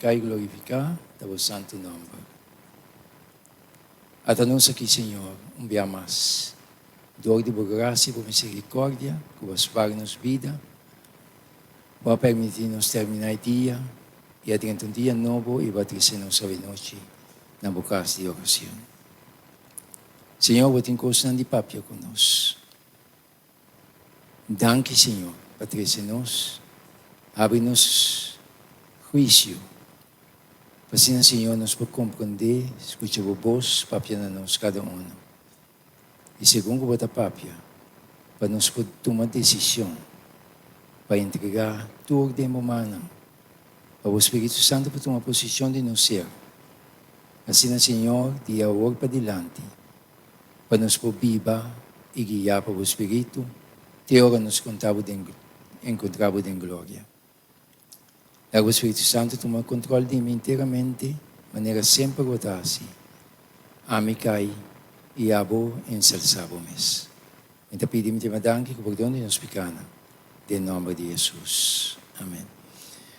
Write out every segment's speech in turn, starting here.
Kai glorifiká ta bo santu nòmber. Ata nos aki, Señor, un bia mas, dor di bo grasia i bo miserikòrdia ku bo a spar nos bida, bo a permití nos terminá e dia i a drenta un dia nobo i bo a trese nos awenochi na bo kas di orashon. Señor, bo tin kosnan di papia ku nos. Danki Señor pa trece nos, habri nos huicio, pa asina Señor nos por comprende, scucha bo bos papia na nos cada uno. Y segun cu bo ta papia, pa nos por tuma decision pa entrega tur den bo mannan, pa bo Spiritu Santo por tuma posicion di nos ser. Asina Señor, di awor padilanti, pa nos por biba i guiá pa bo Spiritu te ora nos konta bo den enkontrá bo den gloria. Laga bo Spiritu Santu tuma kontrol di mi enteramente manera semper bo ta hasi. Ami kai i abo ensalsá bo mes. Mi ta pidi mi tema danki ku pordon di nos pikanan den nòmber di Hesus. Amen.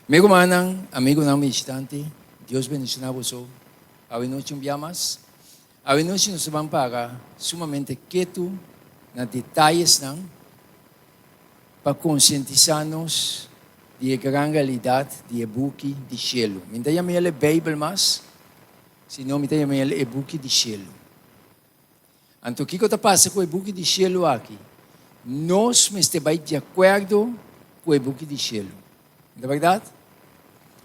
Mi rumannan, amigunan bishitante, Dios bendishoná boso awe nochi un bia mas. Awenochi nos ta ban para sumamente ketu na detayesnan pa konsientisá nos di e gran realidat di e buki di shelu. Mi no ta yama el e Beibel mas, sino mi ta yama el e buki di shelu. Anto kiko ta pasa ku e buki di shelu aki? Nos mester bai di akuerdo ku e buki di shelu. No ta bèrdat?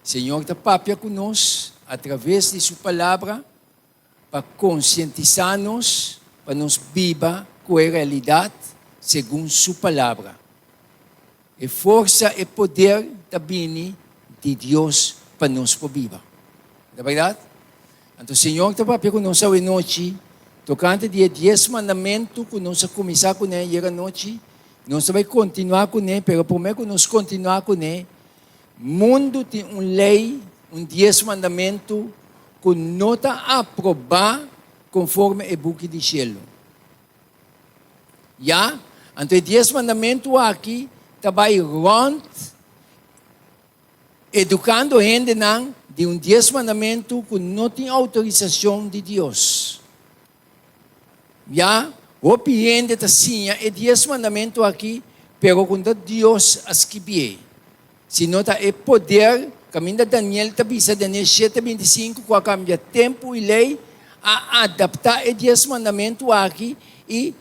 Señor ta papia ku nos atraves di su Palabra. Pa konsientisá nos pa nos biba ku e realidat segun Su Palabra. E forsa, e poder ta bini di Dios pa nos por biba. Ta bèrdat? Anto Señor ta papia ku nos awenochi tokante di e dies mandamentu ku nos a kuminsá kuné ayer anochi. Nos ta bai kontinuá kuné, pero promé ku nos kontinuá kuné, Mundu tin un lei, un dies mandamentu ku no ta aprobá konforme e buki di shelu. Ya, anto e dies mandamentu aki ta bai rònt edukando hendenan di un dies mandamentu ku no tin outorisashon di Dios. Ya, hopi hende ta siña e dies mandamentu aki, pero ku no ta Dios a skibié, sino ta e poder, kaminda Daniel ta bisa, Daniel shete 25, ku a kambia tempu i lei, a adaptá e dies mandamentu aki i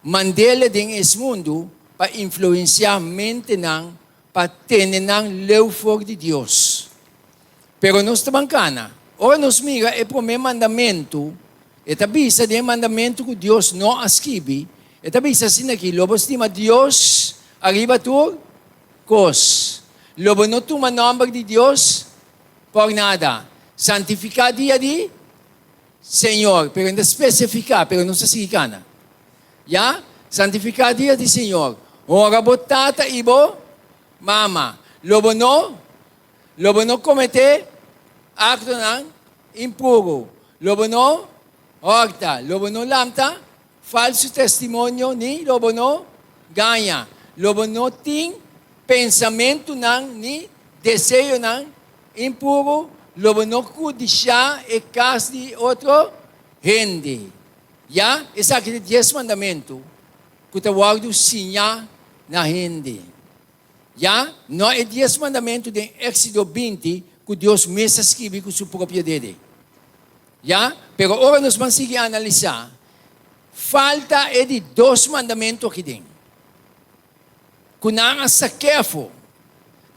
mand'ele den es mundu pa influensiá mentenan pa tene nan leu for di Dios. Pero nos ta ban kana. Ora nos mira e promé mandamentu, e ta bisa den e mandamentu ku Dios no a skibi, e ta bisa asina aki, Lo bo stima Dios ariba tur kos. Lo bo no tuma nòmber di Dios por nada. Santifiká dia di Señor. Pero e no ta spesifiká, pero nos ta sigui kana. Ya, santifiká dia di Señor. Honra bo tata i bo mama. Lo bo no, lo bo no kometé aktonan impuru. Lo bo no hòrta. Lo bo no lanta falsu testimonio ni lo bo no gaña. Lo bo no tin pensamentunan ni deseonan impuru. Lo bo no kudishá e kas di otro hende. Ya, esaki ta e dies mandamentu ku ta wòrdu siñá na hende. Ya, no e dies mandamentu den Éksido 20 ku Dios mes a skibi ku su propio dede. Ya, pero ora nos ban sigui analisá, falta e di dos mandamentu aki den. Ku nan a sak'é afó.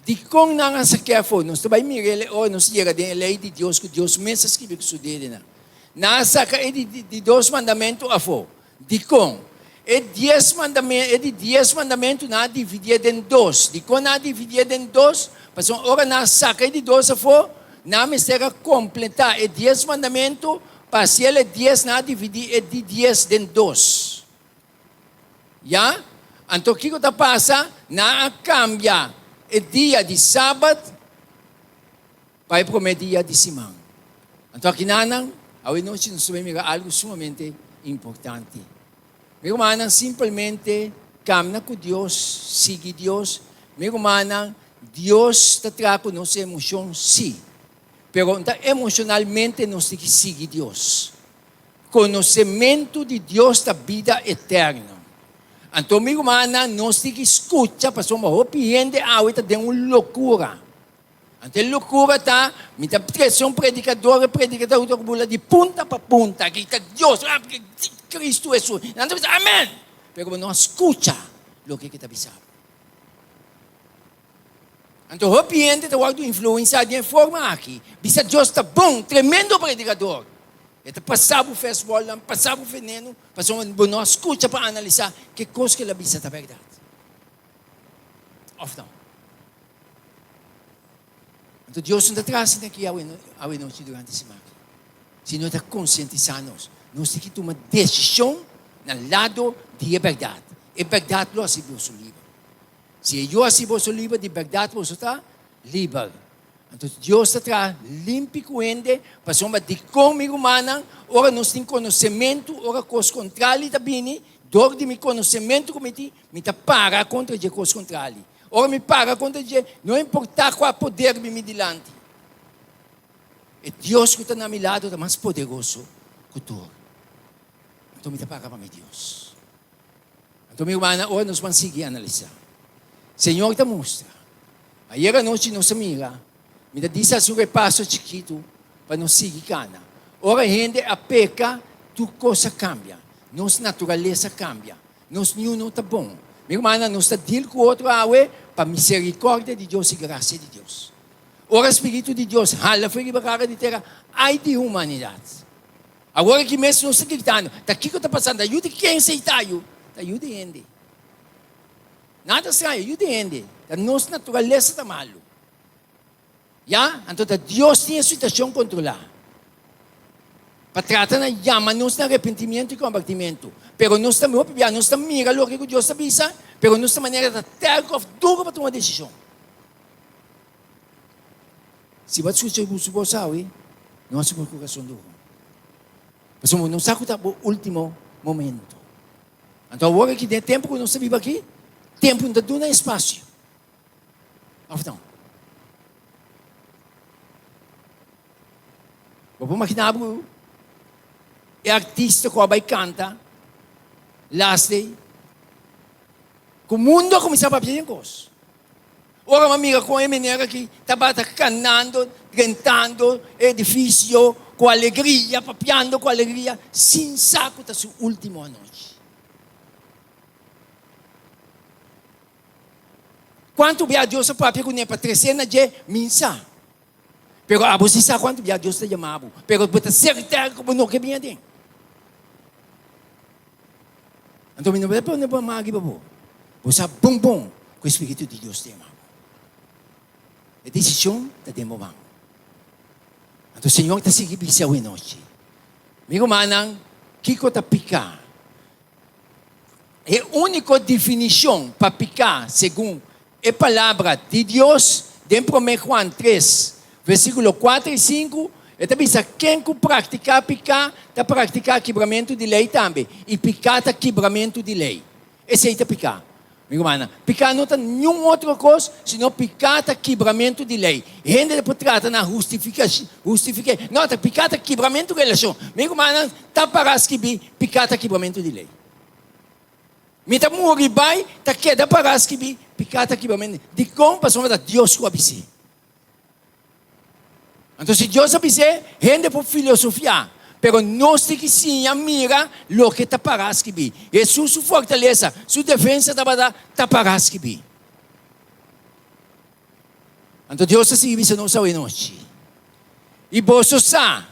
Dikon nan a sak'é afó? Nos ta bai mira el ora nos yega den e lei di Dios ku Dios mes a skibi ku su dedenan. Nan a saka e di di dos mandamentu afó. Dikon? E dies mandamentu, e di dies mandamentu nan a dividié den dos. Dikon nan a dividié den dos? Pasobra ora nan a saka e di dos afó, nan mester a kompletá e dies mandamentu pa hasiel e dies, nan a dividí e di dies den dos. Ya? Anto kiko ta pasa? Nan a kambia e dia di sabat pa e promé dia di siman. Anto akinanan, awe nochi nos ta bai mira algu sumamente importante. Mi rumannan, simpelmente kamna ku Dios, sigui Dios. Mi rumannan, Dios ta traha ku nos emoshon, sí. Pero ta emoshonalmente nos tin ki sigui Dios. Konosementu di Dios ta bida eterno. Anto mi rumannan, nos tin ki skucha pasobra hopi hende awe ta den un lokura. Anto e lokura ta, mi ta trese un predikador, e predikador ta bula di punta pa punta, grita Dios, Kristu Hesus. Nan ta bisa amen! Pero bo no a skucha loke ke ta bisa bo. Anto hopi hende ta wòrdu influensiá den e forma aki, bisa Dios ta bon, tremendo predikador. E ta pasa bo fèsbòlnan, pasa bo veneno, pasobra bo no a skucha pa analisá ke kos ke el a bisa ta bèrdat òf no. Anto Dios no ta traha asina aki awe nochi durante siman aki, sino e ta konsientisá nos. Nos tin ki tuma desishon na lado di e bèrdat. E bèrdat lo hasi boso liber. Si e Yu hasi boso liber, di bèrdat boso ta liber. Anto Dios ta traha limpi ku hende, pasobra dikon, mi rumannan, ora nos tin konosementu, ora kos kontrali ta bini, dor di mi konosementu ku mi tin, mi ta para kontra dje kos kontrali. Ora mi para kontra dje, no importá kua poder bin mi dilanti, e Dios ku ta na mi lado ta mas poderoso ku tur. Anto mi ta para pa mi Dios. Anto mi rumannan, ora nos ban sigui analisá, Señor ta mustra. Ayer anochi nos a mira, mi ta disa hasi un repaso chikitu pa nos sigui kana. Ora hende a peka, tur kos a kambia. Nos naturalesa a kambia. Nos niun no ta bon. Mi rumannan, nos ta deal ku otro awe pa miserikòrdia di Dios i grasia di Dios. Ora Spiritu di Dios hala for riba kara di tera, ai di humanidat! Awor aki mes nos ta gritando, ta kiko ta pasando? Ta yu di ken esei ta yu? Ta yu di hende. Nada straño, yu di hende. Ta nos naturalesa ta malu. Ya, anto ta Dios tin e situashon kontrolá. Pa trata na yama nos na arepentimiento i kombertimiento. Pero nos ta hopi bia nos ta mira loke ku Dios ta bisa, pero nos ta manera ta tèrko òf duru pa tuma desishon. Si bo a skucha su bos awe, no hasi bo kurason duru. Pasobra bo no sa ku ta bo último momento. Anto awor aki den e tempu ku nos ta biba aki, tempu no ta duna espasio. Of no? Bo por imaginá bo e artista ku a bai kanta last day ku mundu a kuminsá papia den kos. Ora mi a mira kon e meneer aki tabata kanando, drentando e edifisio ku alegria, papiando ku alegria, sin sa ku ta su último anochi. Kuantu bia Dios a papia kuné pa tresé na dje? Mi n sa. Pero abo si sa kuantu bia Dios ta yama bo. Pero bo ta serter ku bo no ke bin aden. Anto mi no ta pone bo man riba bo. Bo sa bon bon ku e Spiritu di Dios ta yama bo. E desishon ta den bo man. Anto Señor ta sigui bisa awenochi, Mi rumannan, kiko ta piká? E úniko definishon pa piká segun e Palabra di Dios den Promé Juan tres, versíkulo kuater i sinku, e ta bisa, Ken ku praktiká piká ta praktiká kibramentu di lei tambe, i piká ta kibramentu di lei. Esei ta piká. Mi rumannan, piká no ta niun otro kos sino piká ta kibramentu di lei. Hende por trata na hustifiká, hustifiké. No, ta piká ta kibramentu relashon. Mi rumannan, ta pará skibí, piká ta kibramentu di lei. Mi ta muri bai, ta keda pará skibí, piká ta kibramentu. Dikon? Pasobra ta Dios ku a bis'é. Anto si Dios a bis'é, hende por filosofiá, pero nos tin ki siña mira loke ta pará skibí. Hesus su fortalesa, su defensa tabata ta pará skibí. Anto Dios a sigui bisa nos awenochi, I boso sa,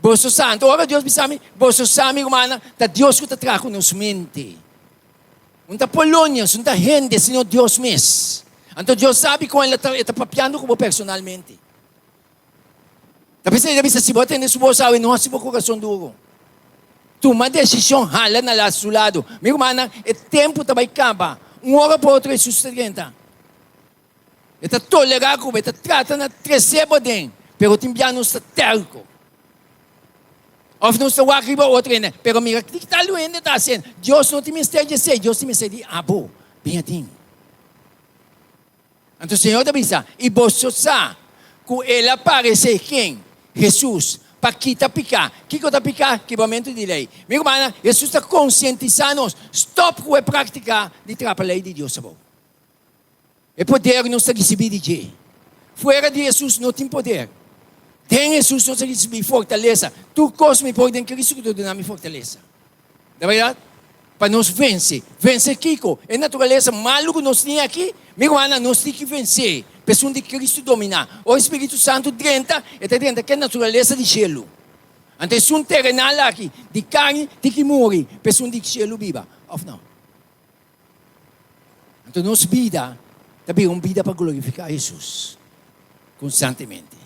boso sa. Anto ora Dios bisa mi, boso sa, mi rumannan, ta Dios ku ta traha ku nos mente. Un ta Polonius, un ta hende, sino Dios mes. Anto Dios sabi kon el ta, e ta papiando ku bo personalmente. Ta p'esei el a bisa, si bo a tende su bos awe, no hasi bo kurason duru. Tuma desishon, hala na la su lado. Mi rumannan, e tempu ta bai kaba. Un ora pa otro Hesus ta drenta. E ta tolerá ku bo, e ta trata na tresé bo den, pero tin bia nos ta tèrko. Òf nos ta wak riba otro hende, pero mira ki tal un hende ta hasiendo. Dios no tin mester di esei, Dios tin mester di abo bin aden. Anto Señor ta bisa, I boso sa. Ku el a paresé ken? Hesus, pa kita piká. Kiko ta piká? Kibramentu di lei. Mi rumannan, Hesus ta konsientisá nos, stòp ku e práktika di trapa lei di Dios abou. E poder nos ta risibí di dje. Fuera di Hesus no tin poder. Den Hesus nos ta risibí fortalesa. Tur kos mi por den Kristu ku ta duna mi fortalesa. Ta bèrdat? Pa nos vense. Vense kiko? E naturalesa malu ku nos tin aki, mi rumannan, nos tin ki vens'é. P'esun di Kristu dominá. Ora e Spiritu Santu drenta, e ta drenta ku e naturalesa di shelu. Anto esun terenal aki, di karni, tin ki muri pa esun di shelu biba, òf no? Anto nos bida ta bira un bida pa glorifiká Hesus konstantemente.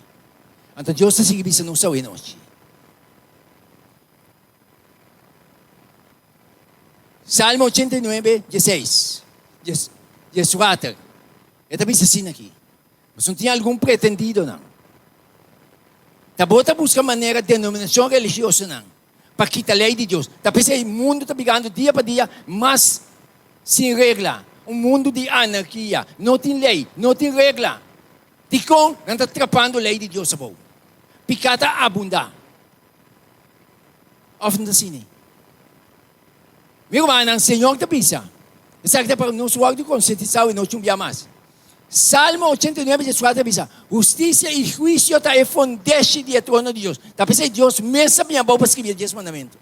Anto Dios ta sigui bisa nos awe nochi. Salmo 89, 16, 14. E ta bisa asina aki, Pasobra tin algun pretendidonan ta bo ta buska manera denominashon religiosonan pa kita lei di Dios. Ta p'esei mundu ta bigando dia pa dia mas sin regla, un mundu di anarkia. No tin lei, no tin regla. Dikon nan ta trapando lei di Dios abou? Piká ta abundá. Òf no ta asina? Mi rumannan, Señor ta bisa, esaki ta pa nos wòrdu konsientisá i no chumbiá mas. Salmo 89 dieskuater ta bisa, Hustisia i huisio ta e fondeshi di e trono di Dios. Ta p'esei Dios mes a bini abou pa skribi e Dies Mandamentu.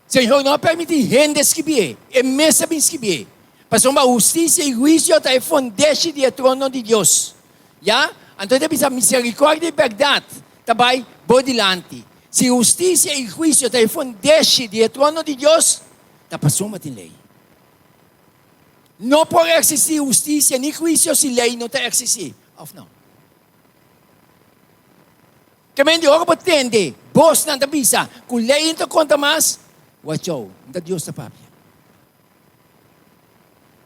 Señor no a permití hende skribié, e mes a bin skribié. Pasobra hustisia i huisio ta e fondeshi di e trono di Dios. Ya? Anto e ta bisa, Miserikòrdia i bèrdat ta bai bo dilanti. Si hustisia i huisio ta e fundeshi di e trono di Dios, ta pasobra tin lei. No por eksistí hustisia ni huisio si lei no ta eksistí, òf no? Ke men di ora bo tende bosnan ta bisa ku lei no ta konta mas, wachou, no ta Dios ta papia.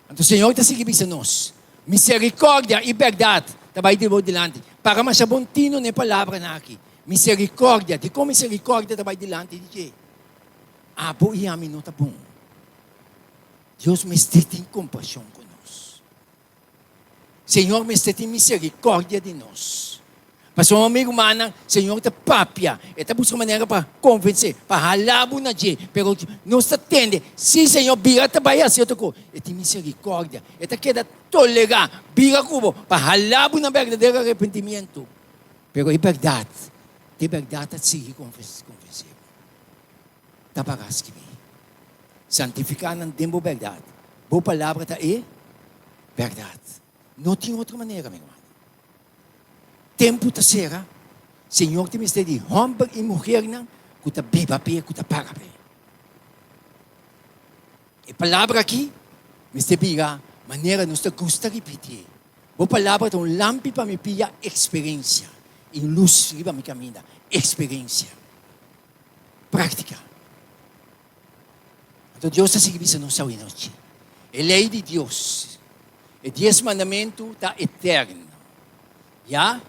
Anto Señor ta sigui bisa nos, Miserikòrdia i bèrdat ta bai di bo dilanti. Para masha bon tino na e palabranan aki. Miserikòrdia, dikon miserikòrdia ta bai dilanti di dje? Abo i ami no ta bon. Dios mester tin kompashon ku nos. Señor mester tin misericordia di nos. Pasobra mi rumannan, Señor ta papia, E ta busca manera pa convence, pa hala bo na dje, pero nos ta tende, si Señor bira ta bai haci otro cos, E tin misericordia, E ta keda tolera, bira cu bo, pa hala bo na berdadero arepentimiento. Pero e berdad, te berdad ta sigui convence bo. Ta para skibí, Santifiká nan den bo bèrdat, bo palabra ta e bèrdat. No tin otro manera, mi rumannan. Tempu ta sera, Señor tin mester di hòmber i muhernan ku ta biba p'e, ku ta para p'e. E palabra akí mester bira manera nos ta gusta ripitié. Bo palabra ta un lampi pa mi pia, eksperensia, i un lus riba mi kaminda, eksperensia. Práktika. Anto Dios ta sigui bisa nos awenochi, e lei di Dios, e dies mandamentu ta eterno. Ya,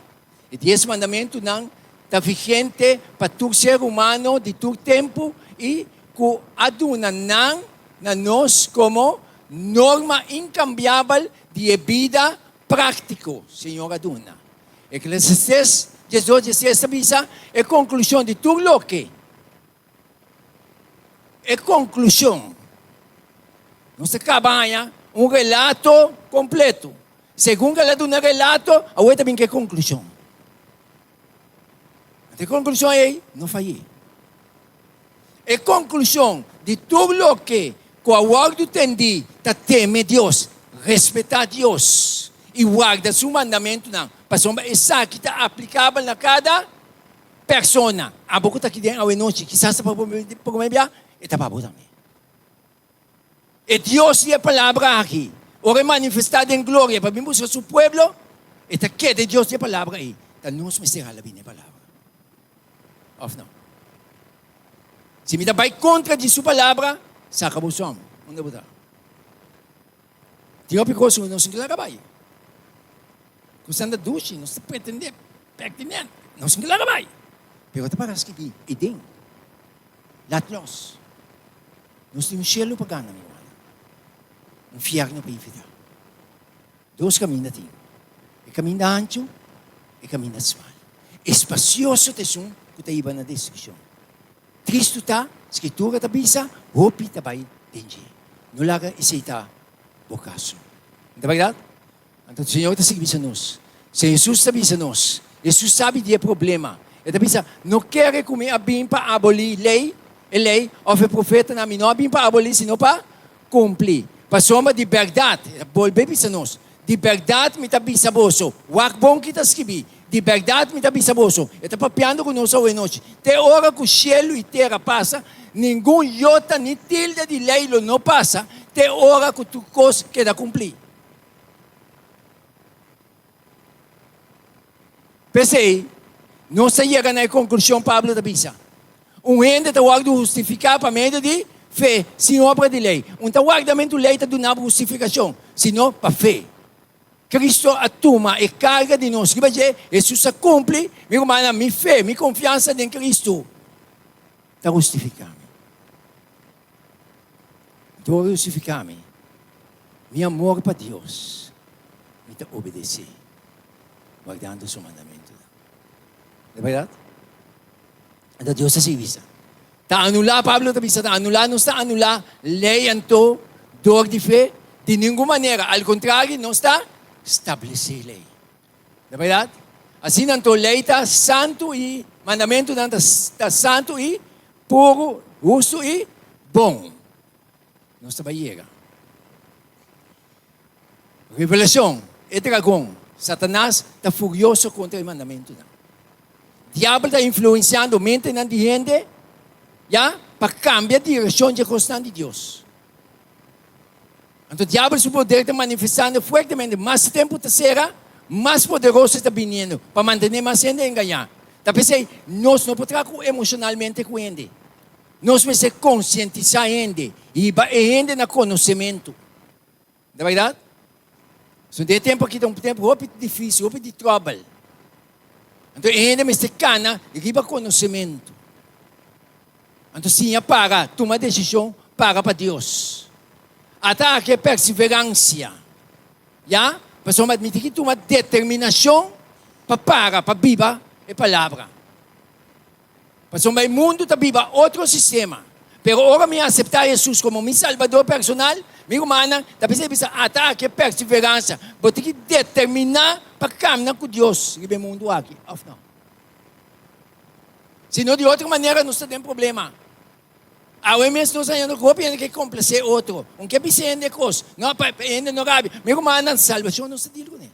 e dies mandamentunan ta vigente pa tur ser humano di tur tempu i ku a duna nan na nos komo norma inkambiabel di e bida práktiko Señor a duna. Eclesiastes 12, 16 ta bisa e konklushon di tur loke. E konklushon. Nos ta kaba haña un relato kompleto. Segun ku el a duna relato, awor ta bin ku e konklushon. Anto e konklushon ei no fay'é. E konklushon di tur loke ku a wòrdu tendí ta teme Dios, respetá Dios i warda su mandamentunan, pasobra esaki ta aplikabel na kada persona. Abo ku ta aki den awenochi, kisas ta pa promé bia, e ta pa bo tambe. E Dios di e Palabra aki, ora e manifestá den gloria pa bin buska su pueblo, e ta keda e Dios di e Palabra ei. Ta nos mester hala bini e Palabra. Òf no? Si mi ta bai kontra di su Palabra, saka bo sòm. Unda bo ta? Tin hopi kos ku nos no laga bai. Kosnan ta dushi, nos ta pretendé pertinente. Nos no laga bai. Pero ta para skibí ei den. Laat los. Nos tin un shelu pa gana, mi rumannan. Un fierno pa evitá. Dos kaminda tin. E kaminda anchu. E kaminda smal. Espasioso ta esun ku ta hiba na destrukshon. Tristu ta, Skritura ta bisa, hopi ta bai den dje. No laga esei ta bo kaso. No ta bèrdat? Anto Señor ta sigui bisa nos. Si Hesus ta bisa nos, Hesus sabi di e problema. E ta bisa, No kere ku mi a bin pa abolí lei, e lei, òf e profetanan. Mi no a bin pa abolí, sino pa kumpli. Pasobra di bèrdat, e ta bolbe bisa nos, di bèrdat mi ta bisa boso, wak bon ki ta skibí, di bèrdat mi ta bisa boso, e ta papiando ku nos awenochi, te ora ku shelu i tera pasa, ningun yota ni tilde di lei lo no pasa, te ora ku tur kos keda kumplí. P'esei, nos ta yega na e konklushon Pablo ta bisa, Un hende ta wòrdu hustifiká pa medio di fe, sin obra di lei. Un ta wardamentu lei ta duna bo hustifikashon, sino pa fe. Kristu a tuma e karga di nos riba dje, Hesus a kumpli. Mi rumannan, mi fe, mi konfiansa den Kristu ta hustifiká mi. Dor di hustifiká mi, mi amor pa Dios, mi ta obedesé, wardando su mandamentunan. No ta bèrdat? Anto Dios ta sigui bisa. Ta anulá, Pablo ta bisa, ta anulá, nos ta anulá lei anto dor di fe? Di ningun manera, al kontrario, nos ta stablesé lei. No ta bèrdat? Asina anto lei ta santu i mandamentunan ta santu i puru, hustu i bon. Nos ta bai yega. Revelashon, E dragon, Satanas, ta furioso kontra e mandamentunan. Diabel ta influensiando mentenan di hende, ya, pa kambia direkshon dje kosnan di Dios. Anto diabel su poder ta manifestando fuertemente. Mas tempu ta sera, mas poderoso e ta biniendo pa mantené mas hende engañá. Ta p'esei nos no por traha ku emoshonalmente ku hende. Nos mester konsientisá hende, hiba e hende na konosementu. Ta bèrdat? So den e tempu aki ta un tempu hopi difísil, hopi di tròbel. Anto e hende mester kana riba konosementu. Anto siña para tuma desishon para pa Dios. Ata aki e perseveransia. Ya, pasobra mi tin ki tuma determinashon pa para, pa biba e palabra. Pasobra e mundu ta biba otro sistema. Pero ora mi aseptá Hesus komo mi Salbador personal, mi rumannan ta bisa bisa, Ata aki e perseveransia. Bo tin ki determiná pa kamna ku Dios riba e mundu aki, òf no? Si no di otro manera nos ta den problema. Awe mes nos hañando ku hopi hende ke komplasé otro. Un ke bisa hende kos, no pa hende no rabia. Mi rumannan, salbashon nos ta dil kuné.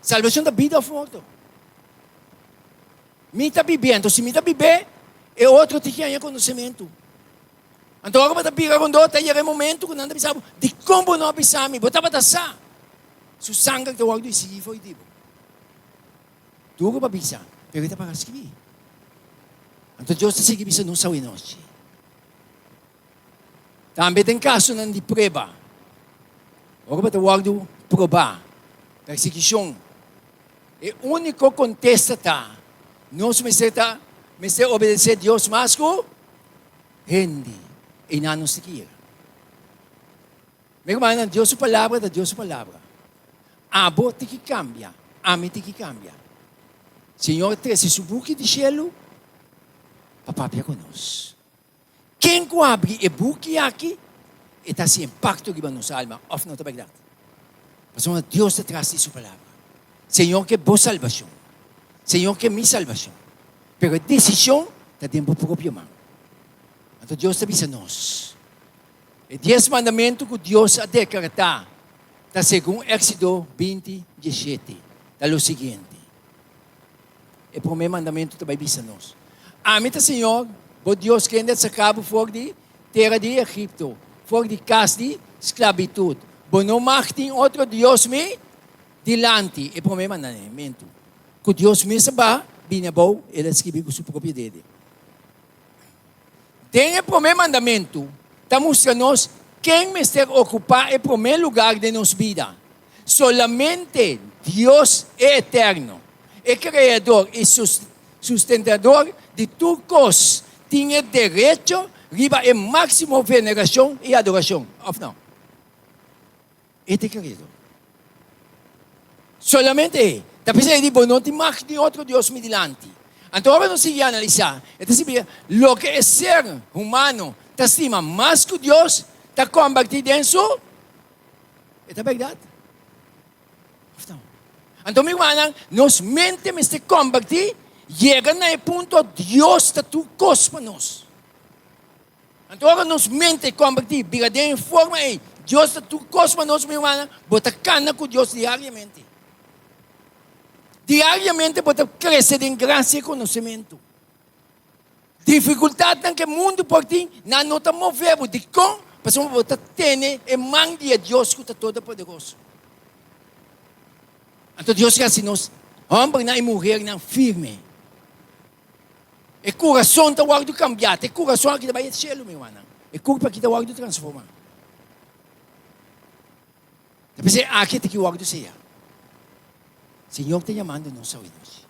Salbashon ta bida òf morto. Mi ta bibé, anto si mi ta bibé, e otro tin ki haña konosementu. Anto ora bo ta bira rondó, ta yega e momentu ku nan ta bisa bo, Dikon bo no a bisa mi? Bo tabata sa! Su sanger ta wòrdu esigí for di bo. Duru pa bisa, pero e ta para skibí. Anto Dios ta sigui bisa nos awenochi. Tambe den kasonan di prueba, ora bo ta wòrdu probá, persekushon, e úniko kontesta ta, nos mester ta mester obedesé Dios mas ku hende. Einan nos ta kira. Mi rumannan, Dios su palabra ta Dios su palabra. Abo tin ki kambia, ami tin ki kambia. Señor trese su buki di shelu pa papia ku nos. Ken ku habri e buki aki, e ta hasi impakto riba nos alma, òf no ta bèrdat? Pasobra Dios ta tras di su palabra. Señor ke bo salbashon. Señor ke mi salbashon. Pero e desishon ta den bo propio man. Anto Dios ta bisa nos, e dies mandamentu ku Dios a dekretá ta segun Éksido 20, 17, ta lo siguiente. E promé mandamentu ta bai bisa nos, Ami ta Señor, bo Dios, kende a saká bo for di tera di Egipto, for di kas di sklabitut. Bo no mag tin otro dios mi dilanti. E promé mandamentu ku Dios mes a baha bini abou, el a skibí ku su propio dede. Den e promé mandamentu ta mustra nos ken mester okupá e promé lugar den nos bida. Solamente Dios e Eterno, e Kreador i Sustentador di tur kos, tin e derecho riba e máksimo venerashon i adorashon, òf no? E ta e Kreador. Solamente E. Ta p'esei e di, Bo no tin mag di otro dios mi dilanti. Anto ora nos sigui analisá, e ta sibi loke e ser humano ta stima mas ku Dios ta kombertí den su. E ta bèrdat òf no? Anto mi rumannan, nos mente mester kombertí yega na e punto Dios ta tur kos pa nos. Anto ora nos mente kombertí bira den e forma ei, Dios ta tur kos pa nos, mi rumannan, bo ta kana ku Dios diariamente. Diariamente bo ta krese den grasia i konosementu. Difikultatnan ku e mundu por tin, nan no ta move bo. Dikon? Pasobra bo ta tene e man di e Dios ku ta Todopoderoso. Anto Dios ke hasi nos hòmbernan i muhernan firme. E kurason ta wòrdu kambiá. Ta e kurason aki ta bai e shelu, mi rumannan. E kurpa aki ta wòrdu transformá. Ta p'esei aki ta ki wòrdu seya. Señor ta yamando nos awe nochi.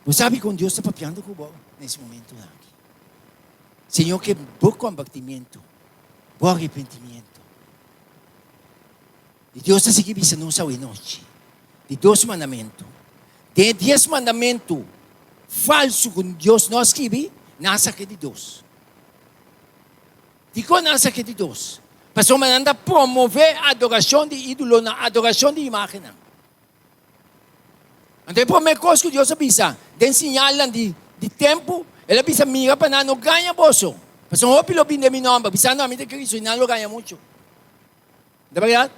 Bo sabi kon Dios ta papiando ku bo na es momentunan aki. Señor ke bo kombertimiento, bo arepentimiento. I Dios ta sigui bisa nos awe nochi di dos mandamentu. Den e dies mandamentu falsu ku Dios no a skibi, nan a saka di dos. Dikon nan a saka di dos? Pasobra nan ta promové adorashon di ídolonan, adorashon di imágennan. Anto e promé kos ku Dios a bisa den siñalnan di tempu, El a bisa, Mira pa nan no gaña boso, pasobra hopi lo bini den mi nòmber, bisando, Ami ta Cristo, i nan lo gaña muchu. Ta bèrdat?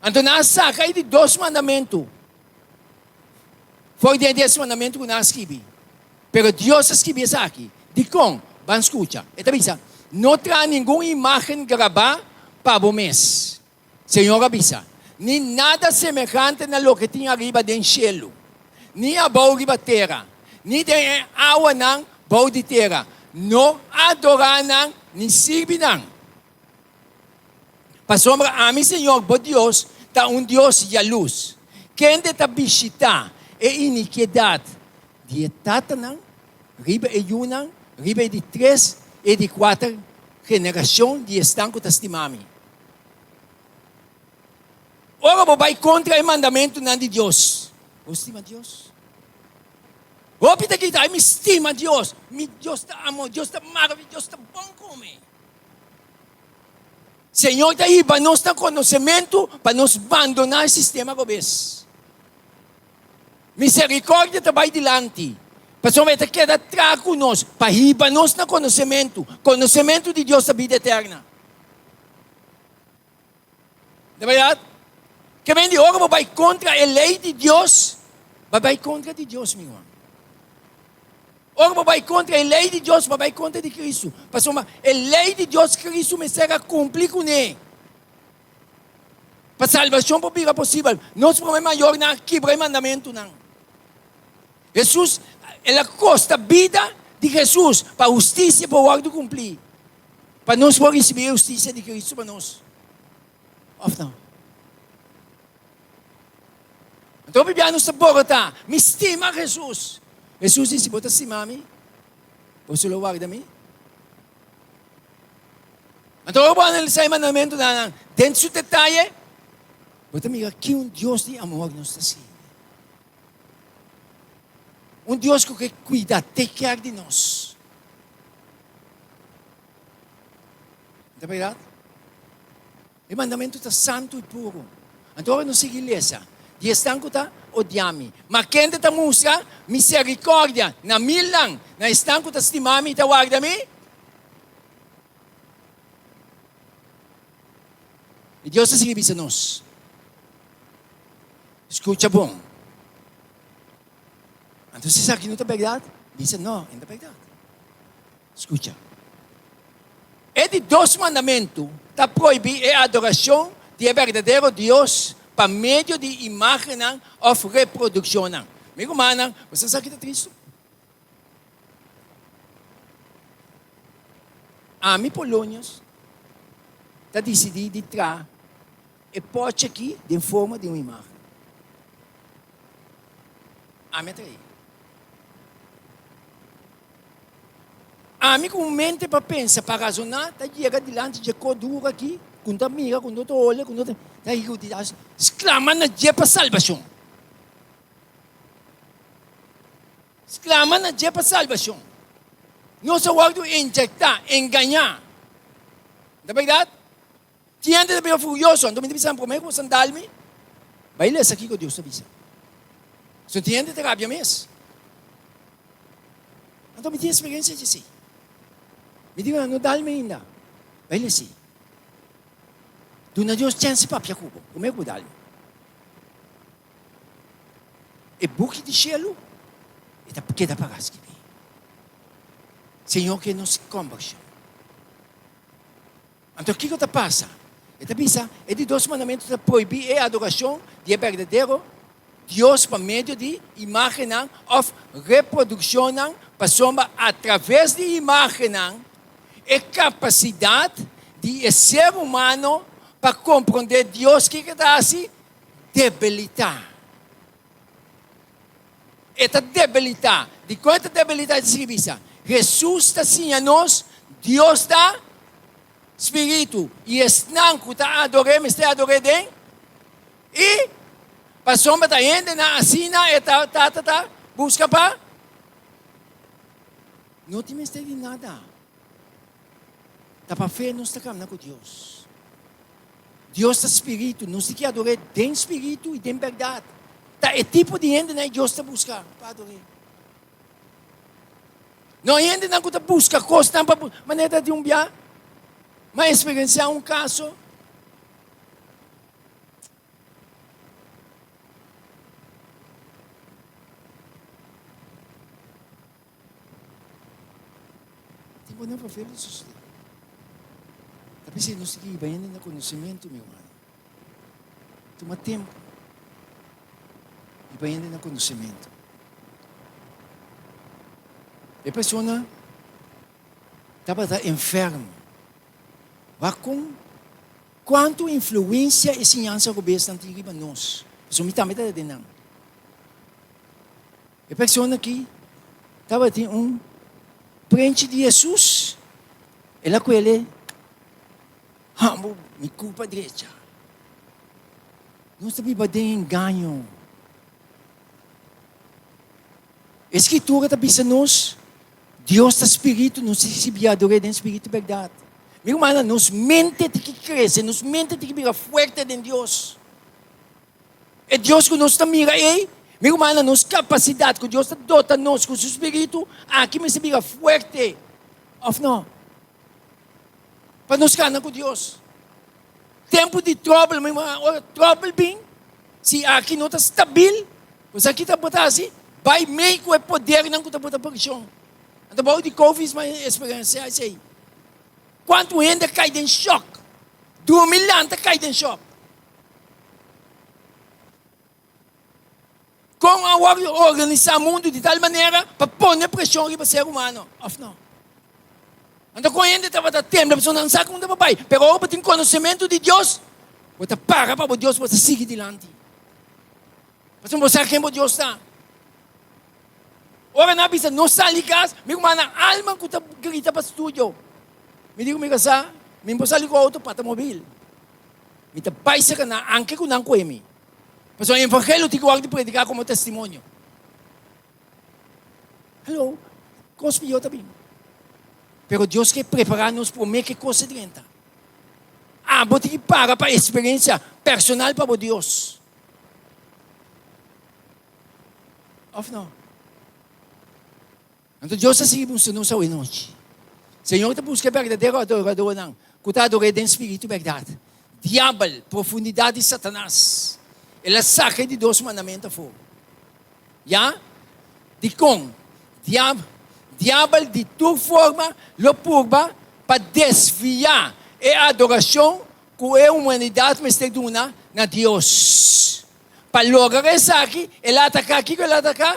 Anto nan a saka e di dos mandamentu for di e dies mandamentu ku nan a skibi. Pero Dios a skibi esaki. Dikon? Ban skucha. E ta bisa, No traha ningun imágen grabá pa bo mes. Señor a bisa, Ni nada semehante na loke tin ariba den shelu, ni abou riba tera, ni den e awanan bou di tera. No adorá nan ni sirbi nan. Pasobra ami, Señor bo Dios, ta un Dios yalus, kende ta bishitá e inikiedat di e tatanan riba e yunan, riba e di tres i e di kuater generashon di esnan ku ta stima mi. Ora bo bai kontra e mandamentunan di Dios, bo stima Dios? Hopi ta grita, Ai, mi stima Dios! Mi Dios ta amor, Dios ta maravi, Dios ta bon ku mi! Señor ta hiba nos na konosementu pa nos bandoná e sistema robes. Miserikordia ta bai dilanti, pasobra e ta keda tra ku nos pa hiba nos na konosementu. Konosementu di Dios ta bida eterna. Ta bèrdat? Ke men di ora bo bai kontra e lei di Dios, bo bai kontra di Dios, mi ruman. Ora bo bai kontra e lei di Dios, bo bai kontra di Kristu. Pasobra e lei di Dios Kristu mester a kumpli kuné. Pa salbashon por bira posibel, nos promé mayornan a kibra e mandamentunan. Hesus, el a kosta bida di Hesus pa hustisia por wòrdu kumplí. Pa nos por risibí e hustisia di Kristu pa nos, òf no? Anto hopi bia nos ta borotá, Mi stima Hesus. Hesus di, Si bo ta stima mi, boso lo warda mi. Anto ora bo analisá e mandamentunan den su detaye, bo ta mira ki un Dios di amor nos ta sirbi. Un Dios ku ke kuida, take care di nos. Ta berdad? E mandamentu ta santu i puru. Anto ora nos sigui lesa, di esnan ku ta odia mi, ma kende ta mustra misericordia na milnan, na esnan ku ta stima mi i ta warda mi? I Dios ta sigui bisa nos, Skucha bon. Anto si esaki no ta bèrdat, bisa no, e no ta bèrdat. Skucha. E di dos mandamentu ta prohibí e adorashon di e berdadero Dios pa medio di imágennan òf reprodukshonnan. Mi rumannan, boso sa ki ta tristu? Ami, Polonius, ta disidí di traha e pòchi akí den forma di un imágen. Ami a traí. Ami ku un mente pa pensa, pa razoná, ta yega dilanti dje kos duru akí, ku no ta mira, ku no ta hole, ku no ta. Ta hijo di Dios, sklama na dje pa salbashon. Sklama na dje pa salbashon. Nos a wòrdu injektá, engañá. Ta bèrdat? Tin hende ta bira furioso, anto mi ta bisa nan, promé ku boso dal mi, bai lesa kiko Dios ta bisa. So tin hende ta rabia mes. Anto mi tin eksperensia dje esei. Mi di nan, no dal mi ainda, bai lesa ei. Duna Dios chèns di papia ku bo, promé ku bo dal mi. E buki di shelu e ta keda para skibí. Señor ke nos kombershon. Anto kiko ta pasa? E ta bisa, e di dos mandamentu ta prohibí e adorashon di e berdadero Dios pa medio di imágennan òf reprodukshonnan, pasobra atraves di imágennan e kapasidat di e ser humano pa komprondé Dios kiko ta hasi? Debilitá. E ta debilitá. Dikon e ta debilitá? E ta sigui bisa, Hesus ta siña nos, Dios ta Spiritu, i esnan ku ta ador'é mester ador'é den i pasobra ta hendenan asina e ta Tata ta buska pa no tin mester di nada. Ta pa fe nos ta kamna ku Dios. Dios ta spiritu, nos tin ki ador'é den spiritu i den bèrdat. Ta e tipo di hendenan ei Dios ta buska pa ador'é. No hendenan ku ta buska kosnan pa manera ta tin un bia. Mi a eksperensiá un kaso. Tin bo never feel di sucede. Ta p'esei nos tin ki hiba hende na conocimento, mi hermano. Tuma tempo. Hiba hende na conocimento. E persona tabata enfermo. Wak con cuanto influencia e siñansa robesnan tin riba nos. Pasobra mi tambe ta den nan. E persona aki tabatin un prenchi di Hesus, el a kuele, Hambo mi kurpa drecha. Nos ta biba den engaño. E Skritura ta bisa nos, Dios ta spiritu, nos tin ki ador'é den spiritu i bèrdat. Mi rumannan, nos mente tin ki krese, nos mente tin ki bira fuerte den Dios. E Dios ku nos ta mira ei, mi rumannan, nos kapasidat ku Dios ta dota nos ku su spiritu, aki mester bira fuerte, òf no? Pa nos kana ku Dios. Tempu di tròbel, mi rumannan, ora tròbel bin, si aki no ta stabil, pues aki ta bo ta hasi? Bai mei ku e podernan ku ta bota preshon. Anto bou di Covid mi a eksperensiá esei. Kuantu hende a kai den shòk, drumi lanta kai den shòk. Kon a wòrdu organisá mundu di tal manera pa pone preshon riba ser humano, òf no? Anto kon hende tabata tembla pasobra nan sa ku unda pa bai. Pero ora bo tin konosementu di Dios, bo ta para pa bo Dios, bo ta sigui dilanti. Pasobra bo sa ken bo Dios ta. Ora nan a bisa no sali kas, mi rumannan alma ku ta grita pa studio. Mi di ku mi kasá, mi por sali ku outo pa ta mobil. Mi ta bai serka nan anke ku nan kohe mi. Pasobra e evangelio tin ku wòrdu prediká komo testimonio. Hallo, kos pió ta bin. Pero Dios ke prepará nos promé ku e kos a drenta. Abo tin ki para pa eksperensia personal pa bo Dios. Òf no? Anto Dios ta sigui mustra nos awe nochi. Señor ta buska e berdadero adoradornan ku ta ador'é den spiritu i bèrdat. Diabel, profundidat di Satanas, el a saka e di dos mandamentu afó. Ya? Dikon? Diab, Diabel di tur forma lo purba pa desviá e adorashon ku e humanidat mester duna na Dios. Pa logra esaki, el a ataká. Kiko el a ataká?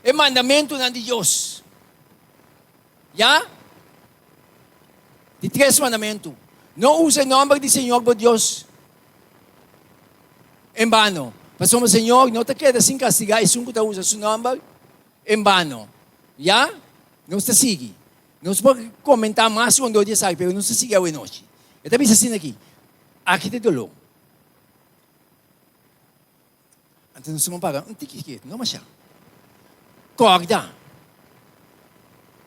E mandamentunan di Dios. Ya? Di tres mandamentu, No usa e nòmber di Señor bo Dios en bano, pasobra Señor no ta keda sin kastigá esun ku ta usa su nòmber en bano. Ya? Nos ta sigui. Nos por komentá mas rondó di esaki, pero nos ta sigui awe nochi. E ta bisa asina aki, Aki ta e doló. Anto nos tuma para un tiki ketu, no masha. Kòrda.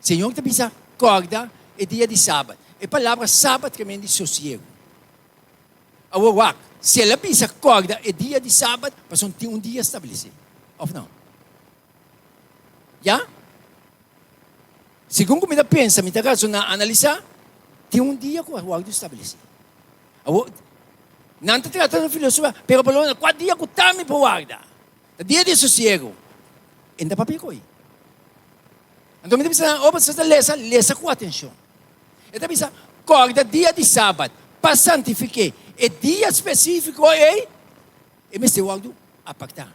Señor ta bisa, Kòrda e dia di sabat. E palabra sabat ke men di sosiegu. Awor wak, si el a bisa kòrda e dia di sabat, pasobra tin un dia stablesé, òf no? Ya? Segun ku mi ta pensa, mi ta rasoná, analisá, tin un dia ku a wòrdu stablesé. Awor, nan ta trata di filosofá, pero por lo menos kua dia ku ta mi por warda? Ta dia di sosiego. E no ta papia ku ei. Anto mi ta bisa nan, ora boso ta lesa, lesa ku atenshon. E ta bisa, Kòrda dia di sabat pa santifik'é. E dia spesífiko ei, e mester wòrdu apartá.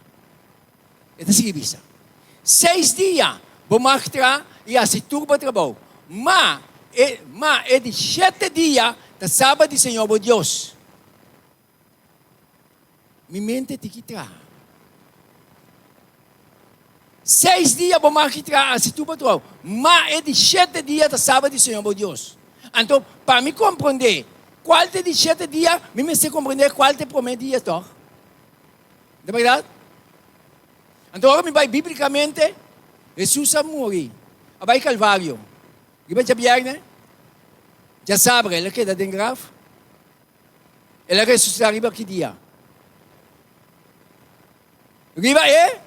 E ta sigui bisa, Seis dia bo mag traha i hasi tur bo trabou, ma e ma e di shete dia ta sabat di Señor bo Dios. Mi mente tin ki traha. Seis dia bo mag ki traha hasi tur bo trabou, ma e di shete dia ta sabat di Señor bo Dios. Anto, pa mi komprondé kual ta e di shete dia, mi mester komprondé kual ta e promé dia tòg. Ta bèrdat? Anto ora mi bai bíblikamente, Hesus a muri, a bai Kalvario. Riba djabièrnè, djasabra el a keda den graf. El a resusitá riba ki dia? Riba e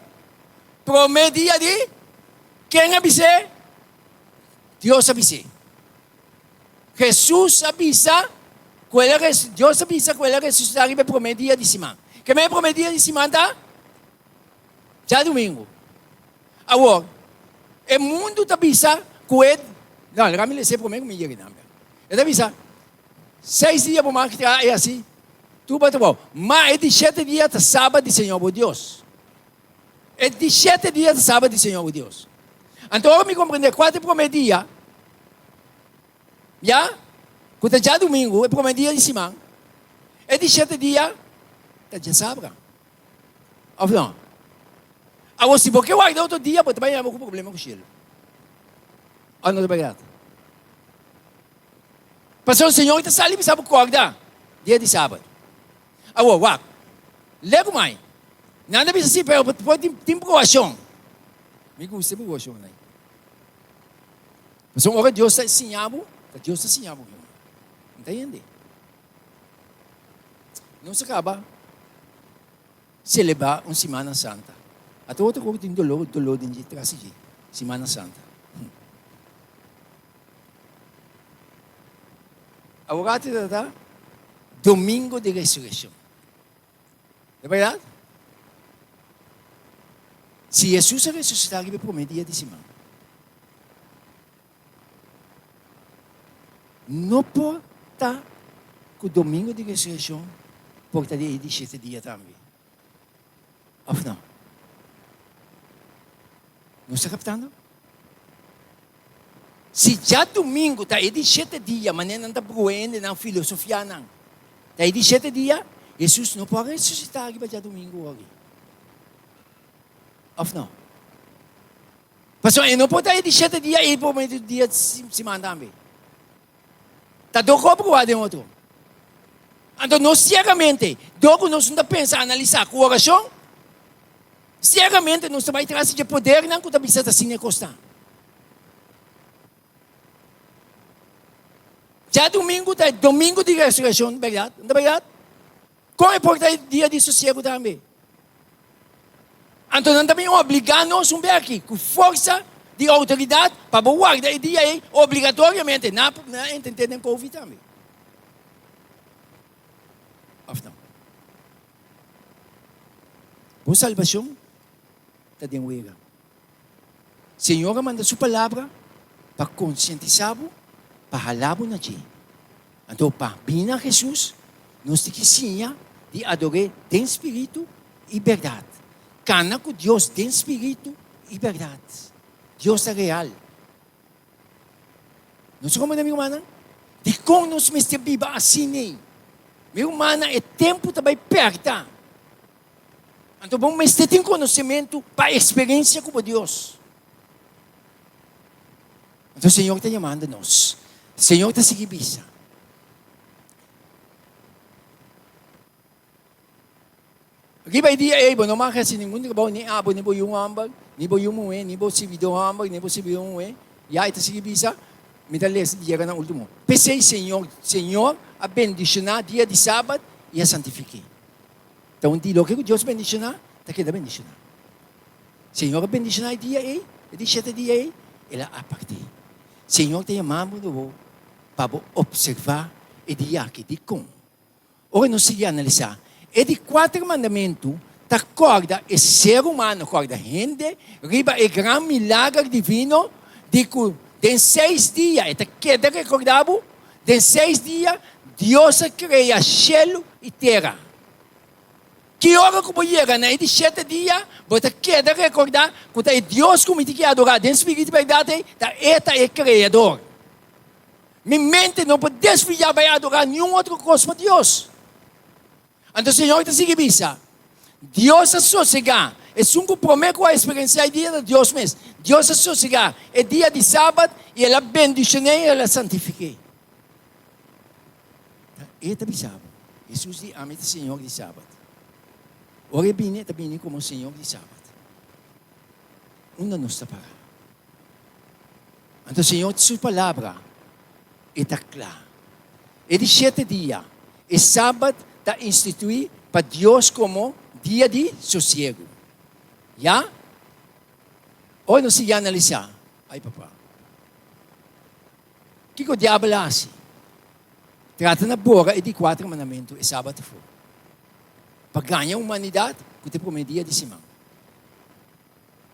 promé dia di ken a bis'é? Dios a bis'é. Hesus a bisa ku el a Dios a bisa ku el a resusitá riba e promé dia di siman. Ke men e promé dia di siman ta? Djadumingu. Awor, e mundu ta bisa ku e, no, laga mi lesa e promé ku mi yega nan. E ta bisa, Seis dia bo mag traha i hasi tur bo trabou, ma e di shete dia ta Sabat di Señor bo Dios. E di shete dia ta Sabat di Señor bo Dios. Anto ora mi komprendé kua ta e promé dia, ya, ku ta djadumingu, e promé dia di siman, e di shete dia ta djasabra. Òf no? Awor, si bo ke warda otro dia, bo ta bai haña bo ku problema ku shelu. Òf no ta bèrdat? Pasobra Señor ta sali bisa bo kòrda dia di sabat. Awor, wak, lei ku mai. Nan ta bisa si, pero por tin proashon. Mi gusta e proashon ei. Pasobra ora Dios ta siña bo, ta Dios ta siña bo. No ta hende. Nos a kaba selebrá un Simana Santa. Ata otro ku tin doló, doló den dje, tras di dje. Simana Santa. Awor ta trata Domingo di Resureccion. Ta berdad? Si Jesus a resucita riba e prome dia di siman, no por ta cu Domingo di Resureccion por ta di e di shete dia tambe. Of no? Nos ta captando? Si djadumingu ta e di shete dia, manera nan ta bruha hende nan filosofia nan, ta e di shete dia, Hesus no por a resusitá riba djadumingu ori. Of no? Pasobra e no por ta e di shete dia i e promé dia di siman tambe. Ta dor ku a bruha den otro. Anto nos siegamente, dor ku nos no ta pensa, analisá ku orashon, siegamente nos ta bai tras di e podernan ku ta bisa ta asina e kos ta. Djadumingu ta e domingu di resurekshon, bèrdat? No ta bèrdat? Kon e por ta e dia di sosiegu tambe? Anto nan ta bin obligá nos un beki ku forsa di outoridat pa bo warda e dia ei obligatoriamente. Nan a intent'é den Covid tambe. Òf no? Bo salbashon ta den wega. Señor a manda su palabra pa konsientisá bo, pa halá bo na dje. Anto pa bini na Hesus, nos tin ki siña di ador'é den spiritu i bèrdat. Kana ku Dios den spiritu i bèrdat. Dios ta real. Nos ta komprendé, mi rumannan? Dikon nos mester biba asin'ei? Mi rumannan, e tempu ta bai pèrta. Anto bo mester tin konosementu pa eksperensia ku bo Dios. Anto Señor ta yamando nos. Señor ta sigui bisa. Riba e dia ei bo no mag hasi ningun trabou, ni abo, ni bo yu hòmber, ni bo yu muhé, ni bo sirbidó hòmber, ni bo sirbidó muhé. Ya e ta sigui bisa, Mi ta lesa di yega na último. P'esei Señor, Señor a bendishoná dia di sabat i a santifik'é. Ta un di loke ku Dios bendishoná ta keda bendishoná. Señor a bendishoná e dia ei, e di shete dia ei, el a apart'é. Señor ta yama bo bo pa bo opservá e dia aki. Dikon? Ora nos sigui analisá e di kuater mandamentu, ta kòrda e ser humano, kòrda hende, riba e gran milager divino di ku den seis dia, e ta keda rekordá bo, den seis dia Dios a krea shelu i tera. Ki ora ku bo yega na e di shete dia, bo ta keda rekordá ku ta e Dios ku mi tin ki adorá den spiritu i bèrdat ei, ta e ta e Kreador. Mi mente no por desviá bai adorá niun otro kos pa Dios. Anto Señor ta sigui bisa, Dios a sosegá. Esun ku promé ku a eksperensiá e dia ta Dios mes. Dios a sosegá e dia di sabat i el a bendishon'é i el a santifik'é. Ta E ta bisa bo. Hesus di, Ami ta Señor di sabat. Ora e bini, e ta bini komo Señor di sabat. Unda nos ta pará? Anto Señor su palabra e ta kla. E di shete dia, e Sabat ta instituí pa Dios komo dia di sosiegu. Ya? Ora nos sigui analisá, ay papa, kiko diabel a hasi? Trata na bora e di kuater mandamentu, e Sabat afó, pa gaña humanidat ku ta e promé dia di siman.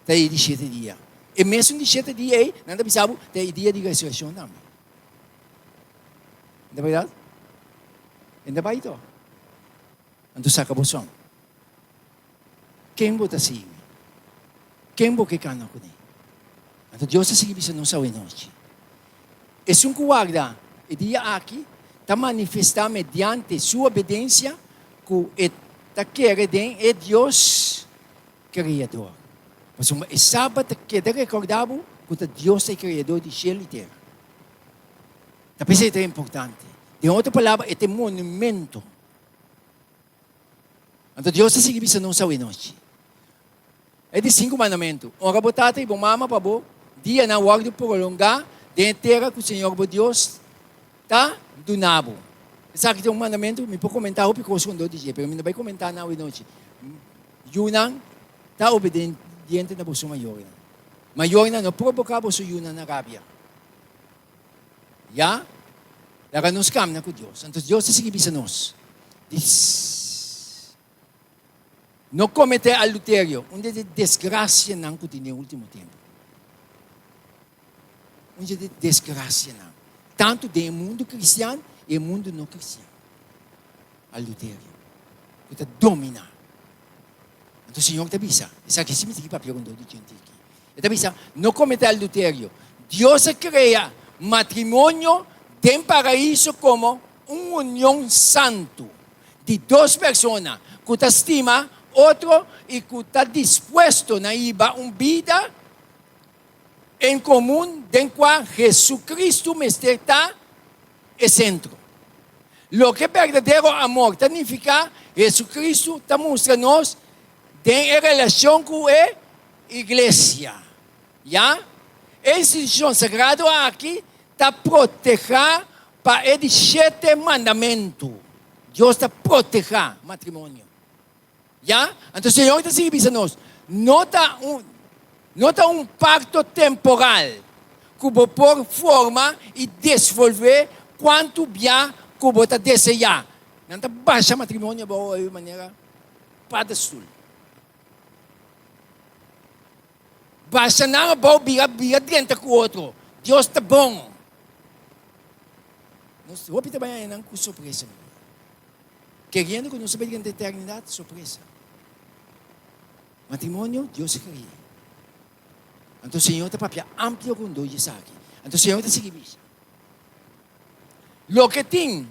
Ta e di shete dia. E mesun di shete dia ei, nan ta bisa bo, ta e dia di resureccion tambe. No ta berdad? E no ta bai to. Anto saca bo son. Ken bo ta sigui? Ken bo ke cana cune? Anto Dios ta sigui bisa nos awe nochi. Esun cu warda e dia aki ta manifesta mediante su obedencia cu e ta kere den e Dios Kreador. Pasobra e Sabat ta keda rekordá bo ku ta Dios ta e Kreador di shelu i tera. Ta p'esei ta importante. Den otro palabra, e ta e monumento. Anto Dios ta sigui bisa nos awenochi. E di sinku mandamentu, Onra bo tata i bo mama pa bo dianan wòrdu prolongá den e tera ku Señor bo Dios ta duna bo. Esaki ta un mandamentu, mi por komentá hopi kos rondó di dje, pero mi no bai komentá nan awenochi. Yunan ta obediente na boso mayornan. Mayornan, no proboká boso yunan na rabia. Ya? Laga nos kamna ku Dios. Anto Dios ta sigui bisa nos, di No kometé adulterio, un di e desgrasianan ku tin den último tempu. Un di e desgrasianan, tantu den e mundu kristian i e mundu no kristian. Adulterio ku ta dominá. Anto Señor ta bisa, esaki si mi tin ki papia rondó di djente aki. E ta bisa, no kometé adulterio. Dios a krea matrimonio den paraiso komo un union santu di dos persona ku ta stima otro i ku ta dispuesto na hiba un bida en komun den kua Jesucristo mester ta e sentro. Loke berdadero amor ta nifiká, Jesucristo ta mustra nos den e relashon ku e iglesia. Ya, e institushon sagrado aki ta protehá pa e di shete mandamentu. Dios ta protehá matrimonio. Ya, anto Señor ta sigui bisa nos, no ta un, no ta un pakto temporal ku bo por forma i desvolvé kuantu bia ku bo ta deseá. Nan ta basha matrimonio abou oe manera padestul. Basha nan abou bira bira drenta ku otro. Dios ta bon. Nos hopi ta bai haña nan ku sorpresa. Keriendo ku nos ta bai drenta eternidat, sorpresa. Matrimonio, Dios a kria. Anto Señor ta papia amplio rondó di esaki. Anto Señor ta sigui bisa, Loke tin,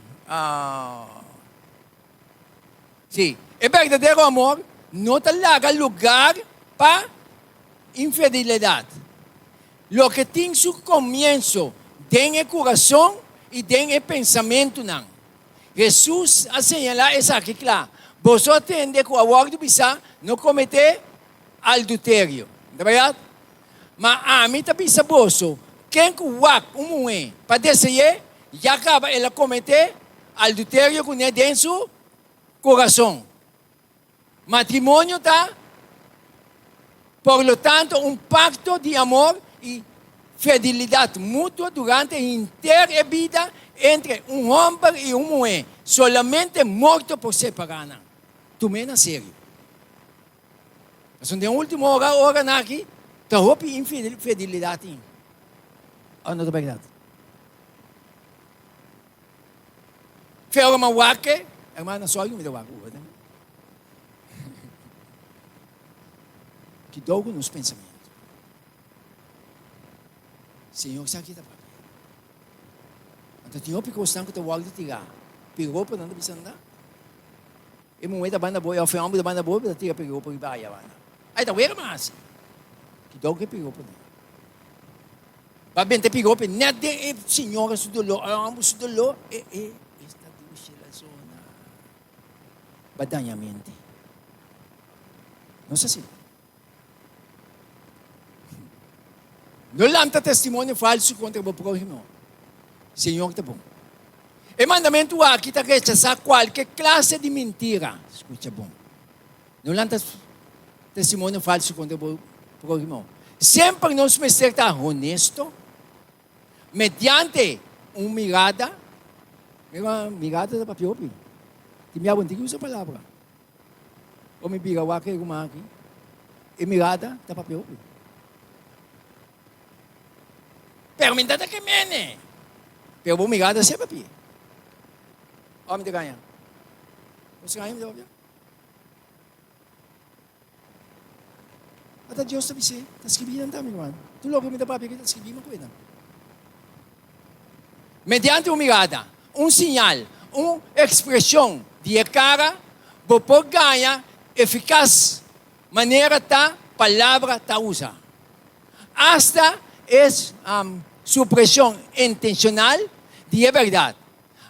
sí, e berdadero amor no ta laga lugar pa infidelidat. Loke tin su komienso den e kurason i den e pensamentunan. Hesus a señalá esaki kla. Boso a tende ku a wòrdu bisá, No kometé alduterio. Ta bèrdat? Ma ami ta bisa boso, ken ku wak un muhé pa dese'é, ya kaba el a kometé alduterio kuné den su kurason. Matrimonio ta, por lo tanto, un pakto di amor i fidelidat mutuo durante henter e bida entre un hòmber i un muhé. Solamente morto por separá nan. Tum'é na serio. Pasobra den último ora, oranan aki, ta hopi infidelidat tin. Òf no ta bèrdat? Fe ora mi wak e, hermana sorry mi ta wak uwe tambe. Kidou ku nos pensamentu. Señor sa ki ta papia. Anto tin hopi kosnan ku ta wòrdu tirá. Piroponan ta bisa nan. E muhé ta banda bo, òf e hòmber ta banda bo, bo ta tira piropo riba aya banda. Ai ta wera mas. Kidou ku e piroponan. Ba benta pirope net den e señora su doló, e homber su doló, e e esta dushi la zona. Ba daña mente. No es así. No lanta testimonio falso contra bo prójimo. Señor ta bon. E mandamentu aki ta rechasá kualke klase di mintira. Skucha bon. No lanta testimonio falso kontra bo próhimo. Semper nos mester ta honesto mediante un mirada. Mira, mirada ta papia hopi. Tin bia bo no tin ki usa palabra. Ora mi bira wak e ruman aki, e mirada ta papia hopi. Pero mi ta ta ke mene. Pero bo mirada si a papia. Ora mi ta gaña. Bo si gaña mi ta papia? Ata Dios ta bis'é, ta skibí nan tambe, ruman. Tur loke mi ta papia aki ta skibí mi ku e nan. Mediante un mirada, un siñal, un ekspreshon di e kara, bo por gaña efikas manera ta palabra ta usa. Asta e supreshon intenshonal di e bèrdat.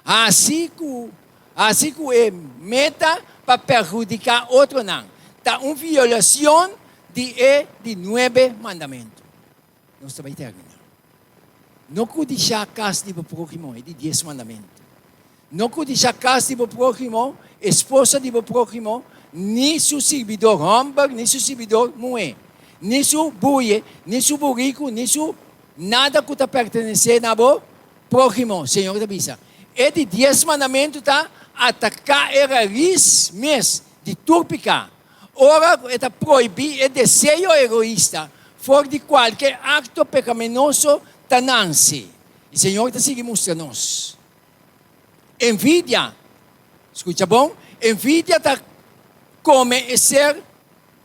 Hasi ku hasi ku e meta pa perhudiká otronan ta un violashon di e di nuebe mandamentu. Nos ta bai terminá. No kudishá kas di bo próhimo, e di dies mandamentu. No kudishá kas di bo próhimo, esposa di bo próhimo, ni su sirbidor hòmber, ni su sirbidor muhé, ni su buye, ni su buriku, ni su nada ku ta pertenesé na bo Próhimo, Señor ta bisa. E di dies mandamentu ta ataká e raís mes di tur piká, ora ku e ta prohibí e deseo egoista for di kualke akto pekaminoso ta nanse. I Señor ta sigui mustra nos. Envidia, skucha bon, envidia ta kome e ser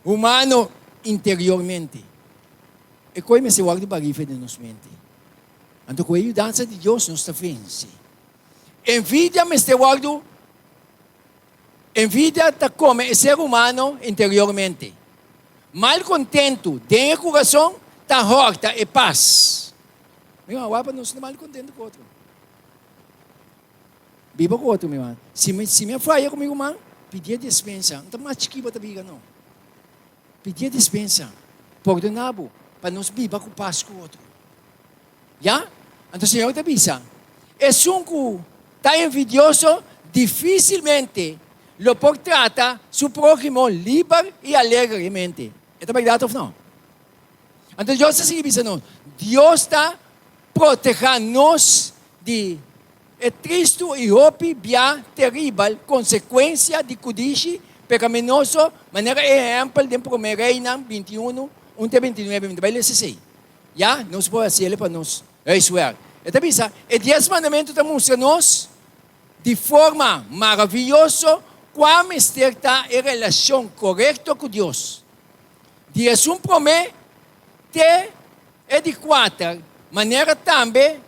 humano interiormente. E koi mester wòrdu barife den nos mente. Anto ku e yudansa di Dios nos ta vense. Envidia mester wòrdu Envidia ta kome e ser humano interiormente. Malkontentu den e kurason ta hòrta e pas. Mi ruman, wak pa nos no malkontentu ku otro. Biba ku otro, mi ruman. Si mi si mi a faya ku mi ruman, pidié despensa. No ta mas chikí bo ta biga no. Pidié dispensa, pordoná bo, pa nos biba ku pas ku otro. Ya? Anto Señor ta bisa, Esun ku ta envidioso difísilmente lo por trata su próhimo liber i alegremente. E ta bèrdat òf no? Anto Dios ta sigui bisa nos, Dios ta protehá nos di E tristu i hopi bia teribel konsekuensia di kudishi pekaminoso, manera e ehèmpel den Promé Reinan bintiunu, un te bintinuebe. Mi ta bai lesa esei. Ya, nos por hasi el pa nos huiswerk. E ta bisa, E Dies Mandamentu ta mustra nos di forma maravioso kua mester ta e relashon korekto ku Dios. Di esun promé te e di kuater, manera tambe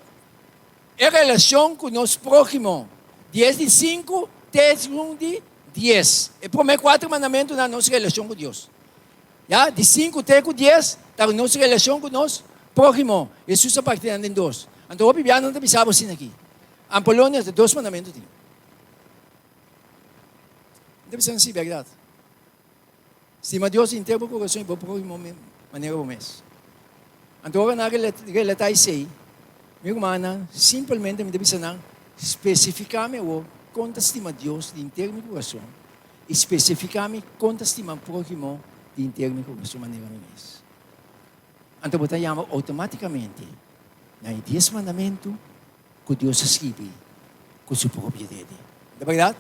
E relashon ku nos próhimo, dies di sinku te esun di dies. E promé kuater mandamentunan nos relashon ku Dios. Ya, di sinku te ku dies ta nos relashon ku nos próhimo. Hesus a parti nan den dos. Anto hopi bia nan ta bisa bo asina aki. Ampolonia ta dos mandamentu tin. Mi ta bisa nan si bèrdat. Stima Dios henter bo kurason i bo próhimo manera bo mes. Anto ora nan a relatá esei, mi rumannan, simpelmente mi ta bisa nan, Spesifiká mi awor kon ta stima Dios di henter mi kurason i spesifiká mi kon ta stima próhimo di henter mi kurason manera mi mes. Anto bo ta yama outomátikamente na e Dies Mandamentu ku Dios a skibi ku su propio dede. Ta bèrdat?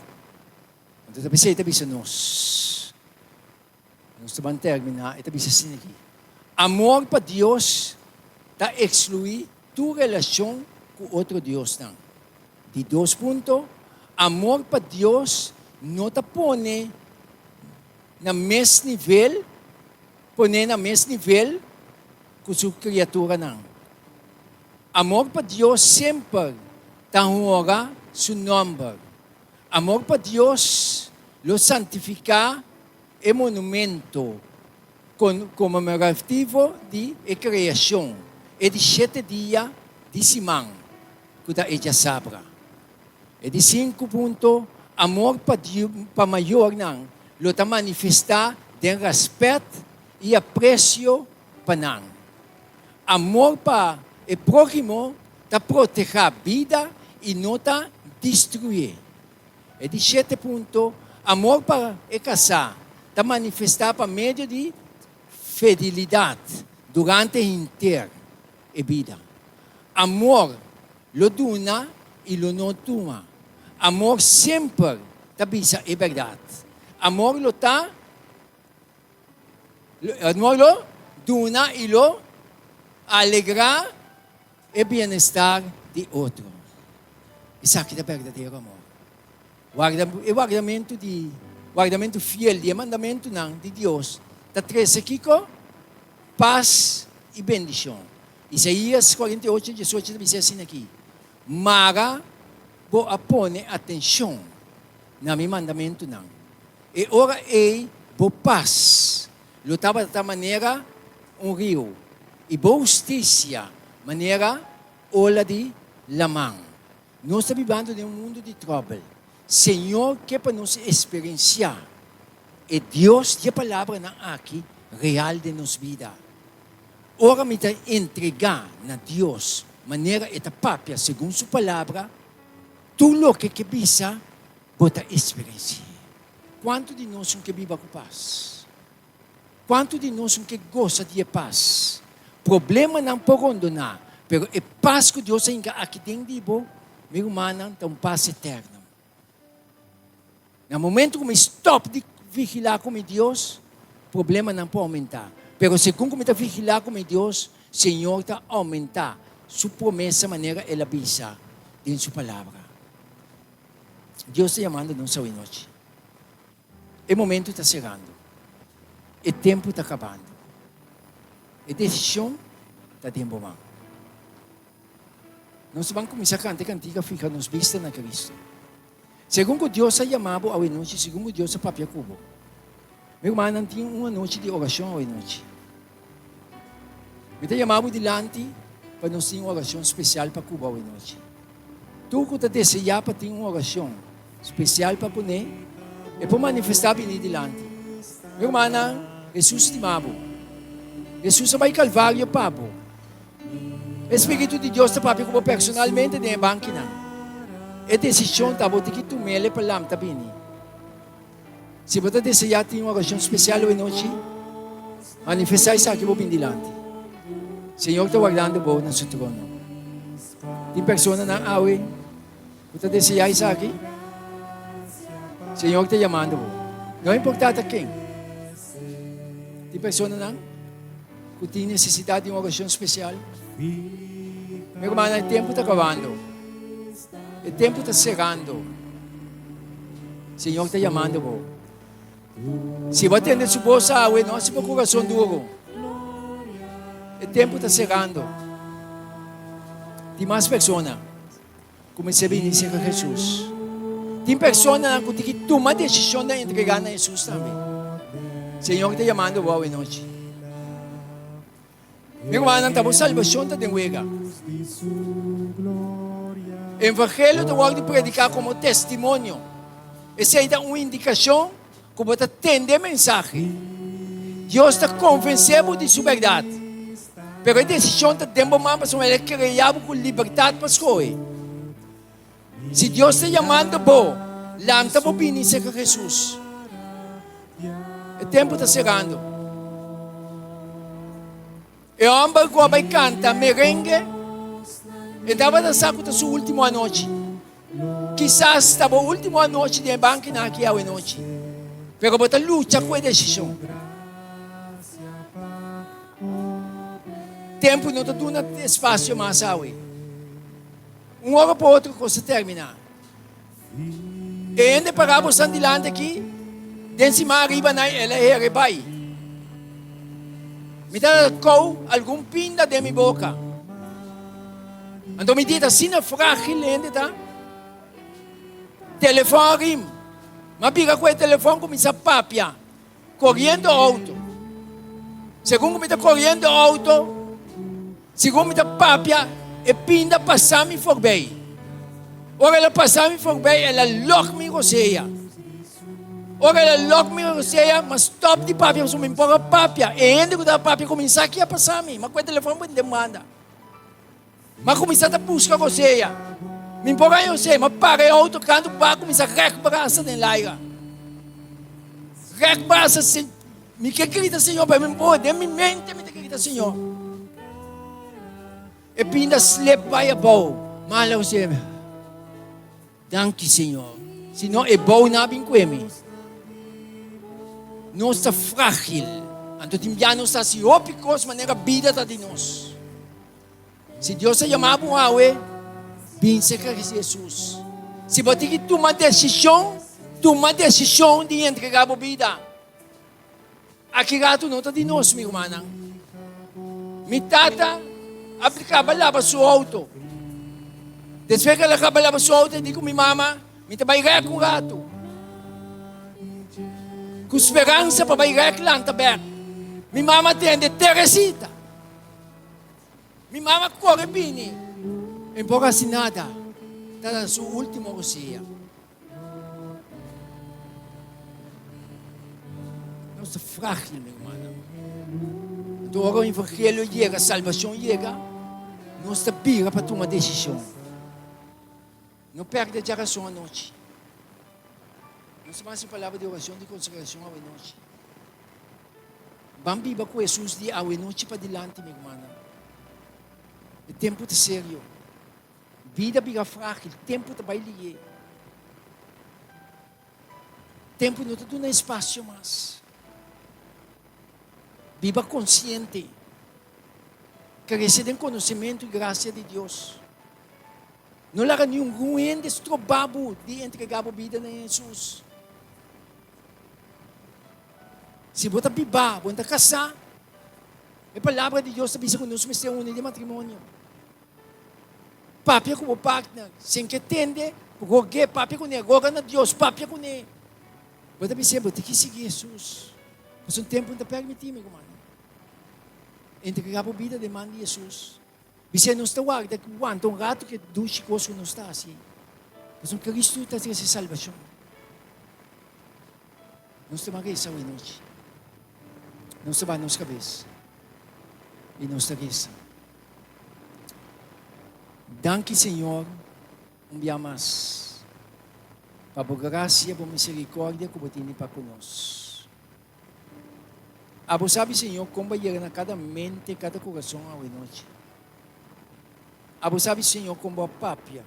Anto ta p'esei ta bisa nos, nos ta ban terminá, e ta bisa asina aki, Amor pa Dios ta eksluí tur relashon ku otro diosnan. Di dos punto, amor pa Dios no ta pone na mes nivel, pon'é na mes nivel ku su kriaturanan. Amor pa Dios semper ta honra su nòmber. Amor pa Dios lo santifiká e monumento konmemorativo di e kreashon, e di shete dia di siman, ku ta e djasabra. E di sinku punto, amor pa pa mayornan lo ta manifestá den rèspèt i apresio pa nan. Amor pa e próhimo ta protehá bida i no ta destruyé. E di shete punto, amor pa e kasá ta manifestá pa medio di fidelidat durante henter e bida. Amor lo duna i lo no tuma. Amor semper ta bisa e bèrdat. Amor lo ta. Amor lo duna i lo alegrá e bienestar di otro. Esaki ta berdadero amor. Warda, e wardamentu di, wardamentu fiel di e mandamentunan di Dios ta trese kiko? Pas i bendishon. Isaías 48, 18 ta bisa asina aki, Mara bo a pone atenshon na mi mandamentunan. E ora ei bo pas lo tabata manera un riu, i bo hustisia manera ola di laman. Nos ta bibando den un mundu di tròbel. Señor ke pa nos eksperensiá e Dios di e palabranan aki real den nos bida. Ora mi ta entregá na Dios manera e ta papia segun su palabra, tur loke ke bisa Bo ta eksperensi'é. Kuantu di nos un ke biba ku pas? Kuantu di nos un ke gosa di e pas? Problemanan por rondoná, pero e pas ku Dios a hinka aki den di bo, mi rumannan, ta un pas eterno. Na momento ku mi stòp di vigilá ku mi Dios, problemanan por oumentá. Pero segun ku mi ta vigilá ku mi Dios, Señor ta oumentá su promesa manera El a bisa den su Palabra. Dios ta yamando nos awe nochi. E momento ta serando. E tempu ta kabando. E desishon ta den bo man. Nos ban kuminsá kanta e kantika Fija nos bista na Cristo. Segun ku Dios a yama bo awe nochi, segun ku Dios a papia ku bo. Mi rumannan tin un anochi di orashon awe nochi. Mi ta yama bo dilanti pa nos tin un orashon spesial pa ku bo awe nochi. Tur ku ta deseá pa tin un orashon spesial pa kuné, e por manifestá bini dilanti. Mi rumannan, Hesus stima bo. Hesus a bai Kalvario pa bo. E Spiritu di Dios ta papia ku bo personalmente den e bankinan. E desishon ta bo tin ki tum'el pa lamta bini. Si bo ta deseá tin un orashon spesial awe nochi, manifestá esaki bo bin dilanti. Señor ta wardando bo na su trono. Tin personanan awe ku ta deseá esaki? Señor ta yamando bo. No importá ta ken. Tin personanan ku tin nesesidat di un orashon spesial? Mi rumannan, e tempu ta kabando. E tempu ta serando. Señor ta yamando bo. Si bo a tende su bos awe, no hasi bo kurason duru. E tempu ta serando. Tin mas persona ku mester bini serka Hesus. Tin personanan ku tin ki tuma desishon di entregá na Hesus tambe. Señor ta yamando bo awe nochi. Mi rumannan, ta bo salbashon ta den wega. Evangelio ta wòrdu prediká komo testimonio. Esei ta un indikashon ku bo ta tende e mensahe. Dios ta konvensé bo di su bèrdat. Pero e desishon ta den bo man pasobra el a krea bo ku libertat pa skohe. Si Dios ta yamando bo, lanta bo bini serka Hesus. E tempu ta serando. E hòmber ku a bai kanta merengue, e tabata sa ku ta su último anochi. Kisas ta bo último anochi den e bankinan aki awenochi, pero bo ta lucha ku e desishon. Tempu no ta duna espasio mas awe. Un ora pa otro kos ta terminá. E hende pará bosan dilanti aki, den siman ariba nan el a here bai. Mi ta kou algun pinda den mi boka. Anto mi di ta asina frágil e hende ta. Telefòn a rim. Mi a bira ku e telefòn kuminsá papia. Koriendo outo. Segun ku mi ta koriendo outo, segun mi ta papia, e pinda pasa mi forbei. Ora el a pasa mi forbei, el a lòk mi rosea. Ora el a lòk mi rosea, mi a stòp di papia pasobra mi por a papia. E hende ku tabata papia kuminsá ki a pasa mi. Mi a kohe telefòn pa demanda. Mi a kuminsá ta buska rosea. Mi por haña rosea. Mi a para e outo kantu ku a kuminsá rèk brasa den laira. Rèk brasa. Mi ke grita Señor, pero mi por. Den mi mente mi ta grita Señor. E pinda slip bai abou. Mi a hala rosea. Danki Señor. Si no e bou na bin kue mi. Nos ta fragil. Anto tin bia nos ta hasi hopi kos manera bida ta di nos. Si Dios a yama bo awe, bin serka Jesus. Si bo tin ki tuma desishon, tuma desishon di entrega bo bida. Aki ratu no ta di nos, mi rumannan. Mi tata a kaba laba su outo. Despues ku el a kaba laba su outo, el di ku mi mama, Mi ta bai rèk un ratu. Ku speransa pa bai rèk lanta bèk. Mi mama tende, Teresita! Mi mama kore bini. E por hasi nada. Tabata su ultimo rosea. Nos ta frágil, mi rumannan. Anto ora e evangelio yega, salbashon yega, nos ta bira pa tuma desishon. No pèrdè djarason anochi. Nos ta ban hasi palabra di orashon di konsagrashon awenochi. Ban biba ku Hesus di awenochi padilanti, mi rumannan. E tempu ta serio. Bida bira frágil, tempu ta bai lié. Tempu no ta duna espasio mas. Biba konsiente. Krese den konosementu i grasia di Dios. No laga ningun hende stroba bo di entregá bo bida na Hesus. Si bo ta bibá, bo no ta kasá, e Palabra di Dios ta bisa ku nos mester uni den matrimonio. Papia ku bo partner, sin ke tende, rog'é, papia kuné, roga na Dios, papia kuné. Bo ta bis'é, bo tin ki sigui Hesus. Pasobra un tempu no ta permití, mi rumannan. Entregá bo bida den man di Hesus. Bis'é, nos ta warda ku wanta un ratu ku e dushi kos ku nos ta hasi. Pasobra Kristu ta trese salbashon. Nos ta ban resa awe nochi. Nos ta baha nos kabes i nos ta resa. Danki Señor un bia mas pa bo gracia, bo misericordia cu bo tini pa cu nos. Abo sabi Señor con bo a yega na cada mente, cada corazon awe nochi. Abo sabi Señor con bo a papia.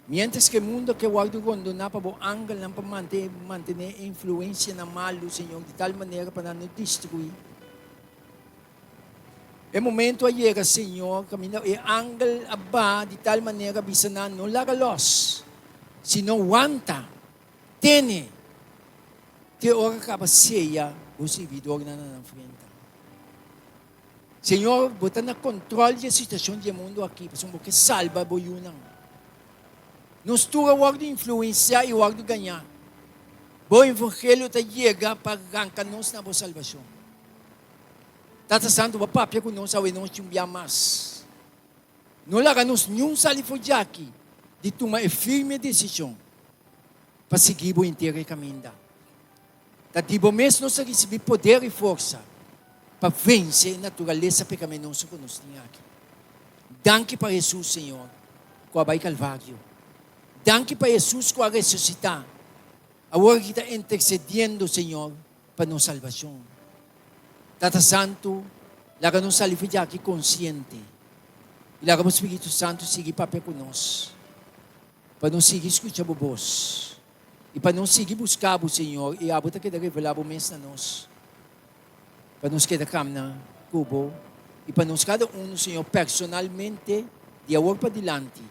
Mientras cu e mundo ke wordo rondona pa bo angelnan pa mante mantene e influencianan malu Señor di tal manera pa nan no destrui. E momento a yega, Señor, kaminda e angel a baha di tal manera a bisa nan, No laga los, sino wanta, tene, te ora kaba seya bo sirbidornan na nan frenta. Señor, bo ta na control di e situacion di e mundo aki, pasobra bo ke salba bo yunan. Nos tur a wordo influencia i wordo gañá. Bo evangelio ta yega pa ranca nos na bo salbacion. Tata Santu, bo a papia ku nos awenochi un bia mas. No laga nos niun sali for djaki di tuma e firme desishon. pa sigui bo henter e kaminda. Ta di bo mes nos a risibí poder i forsa pa vense e naturalesa pekaminoso ku nos tin aki. Danki pa Hesus, Señor, ku a bai Kalvario. Danki pa Hesus ku a resusitá. Awor aki ta intersediendo, Señor, pa nos salbashon. Tata Santu, laga nos sali for di aki konsiente i laga bo Spiritu Santu sigui papia ku nos, pa nos sigui skucha bo bos i pa nos sigui buska bo, Señor, i abo ta keda revelá bo mes na nos, pa nos keda kamna ku bo i pa nos kada unu, Señor, personalmente, di awor padilanti,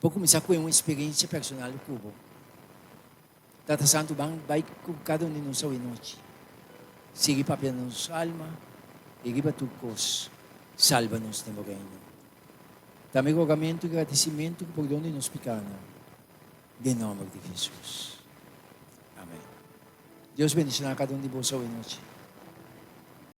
por kuminsá ku e un eksperensia personal ku bo. Tata Santu ban bai ku kada un di nos awe nochi. Sigui papia na nos alma i riba tur kos salba nos den bo Reino. Ta mi rogamentu i gradisimentu ku pordon di nos pikanan den nomber di Jesus. Amen. Dios bendiciona kada un di boso awe nochi.